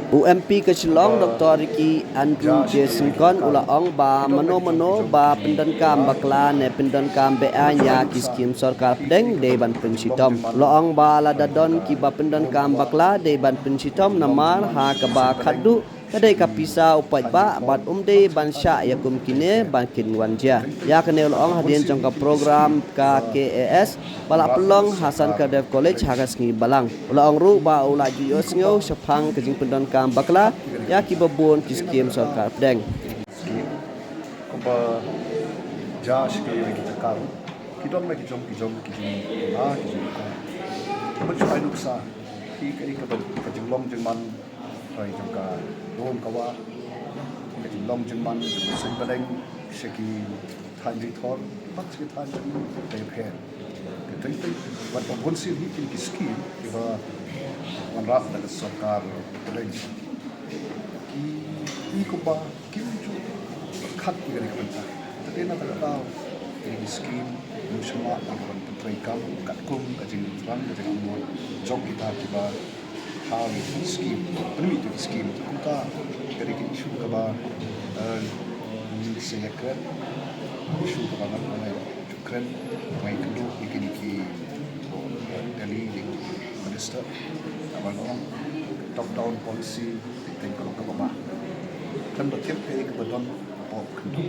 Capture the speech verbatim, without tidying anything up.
U M P ka Shillong, Doctor Ricky Andrew J Syngkon, u la ong ba mano mano ba pyndonkam bakla ne pyndonkam beaiñ ïa ki skim sorkar pdeng dei ban pynshitom. U la ong ba lada don kiba pyndonkam bakla dei ban pynshitom namar ha kaba khatduh ka dei ka pisa u paidbah bad um dei ban shah ïa kum kine ban kin wan jia. Ïa kane u la ong hadien jong ka program ka K A S ba la pynlong ha Sankar Dev College ha ka sngi Balang. U la ong ruh ba u la ju ïohsngew shaphang ka jingpyndonkam bakla ïa kiba bun ki skim sorkar pdeng. Kumba ja shi ki ki takar ki don la ki jong ki jong ki jong la ki jong ko. Kumba chu ai nuksa ki ka ka ka jinglong jingman rai jong ka dong ka wa ka jinglong jingman jong ka sing baleng shi ki than ji thor bak shi ki than ji te phe. Ka teng teng wat ba bun sir hi kin ki skim ki ba wan rap da ka sorkar baleng ki ki kumba kim ju khat ki ka dei ka bynta. Te na ta ka tau ki skim num shma ka ban pyntrei kam katkum ka jingthrang ka jingamut jong kita kiba ha ki skim pynmih tu ki skim. Kumta ka dei ki issue kaba eh, se ïa kren issue kaba ngan ong ïa kren ngai kynduh ïa kine ki Delhi ïa ki minister kaba ong top down policy. Teng ka long kaba ma kan ba tip ka ïa kaba don hapoh khyndew.